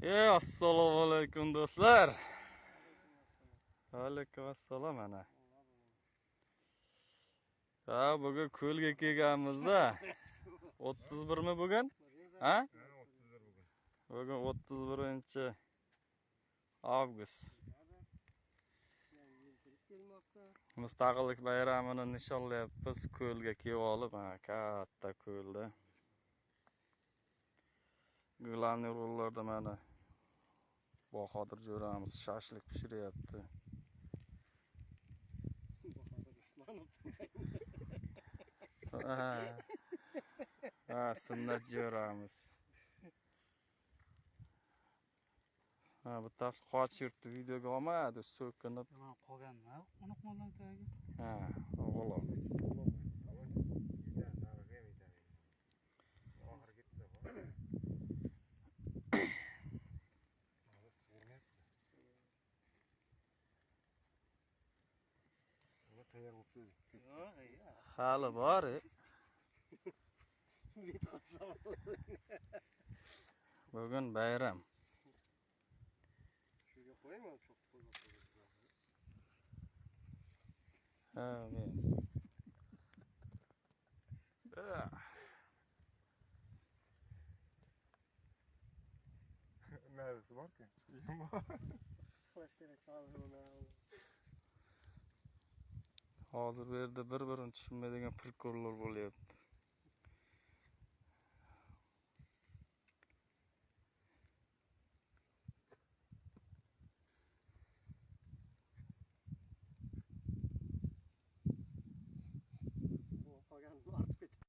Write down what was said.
Assalomu alaykum, do'stlar. Alaykum assalom ana. Ha, bugun ko'lga kelganmizda. 31 mi bugun? Ha? Bugun 31 avgust. Mustaqillik bayramini nishonlayapmiz ko'lga kelib olib, ha, katta ko'lda. Главный rollarda mana Bahodir jo'ramiz shashlik pishiryapti. Bahodir Usmonov. Ha, Sunnat jo'ramiz. Ha, bittasi qochib yuribdi, videoga olmadi, so'kinib. Mana qolganmi? Uni tagi. Ha, o'g'lim. Hali bor. Bugun bayram. Shunga qo'yaymi? Cho'p qo'yib. Ha, men. Neresi var ki? Qilish kerak hozir uni. Hozir bu yerda bir-birini tushunmaydigan prikollar bo'lyapti.